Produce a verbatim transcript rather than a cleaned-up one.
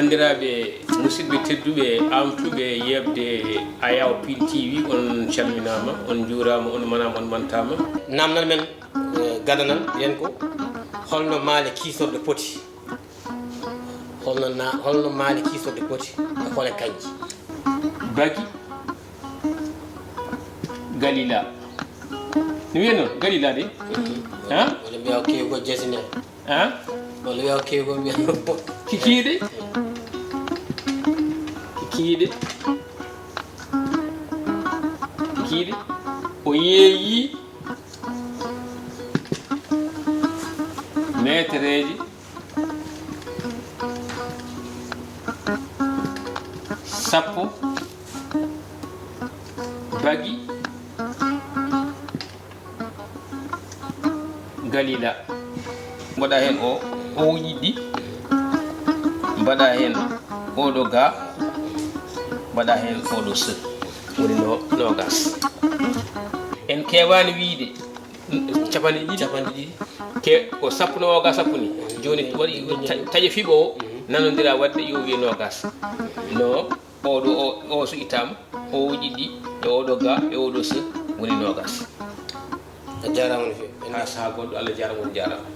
Banndiraaɓe, musidɓe tedduɓe, aamtuɓe yeeɓde Ayaw Pin T V, on calminaama, on njuuraama, on manaama, on mantaama. Naamnal men, eh, gadanal, yen ko holno maale kiisorde poti? Holno na-, holno maale kiisorde poti? E hole kañji? Bagi, Galila. No wiye noon, Galila de? Han? Wala mbiya ko kewi ko jasine. Han? Wala wiya ko kewi ko mbiya. Kikiiɗe? Kikiiɗe? Kikiiɗe? O yeeyi meetereeji sappo bagi Galila. Mbaɗa heen o, o ɗiɗi. Mbaɗa heen oɗo ga. Mbaɗa heen oɗo se. Woni no, noogas. En keewaani wiyde capanɗe ɗiɗi. Capanɗe ɗiɗi. Ke ko sappo noogas sappo ni. Jooni waɗi ta-, taƴe fiɓo o, nanondira waɗde yo wiye noogas. No, oɗo o, o so ittaama, o ɗiɗi, e oɗo ga, e oɗo se, woni noogas. A jaaraama no feewi. Haa sahaa goɗɗo, Allah jaaraama, on jaaraama.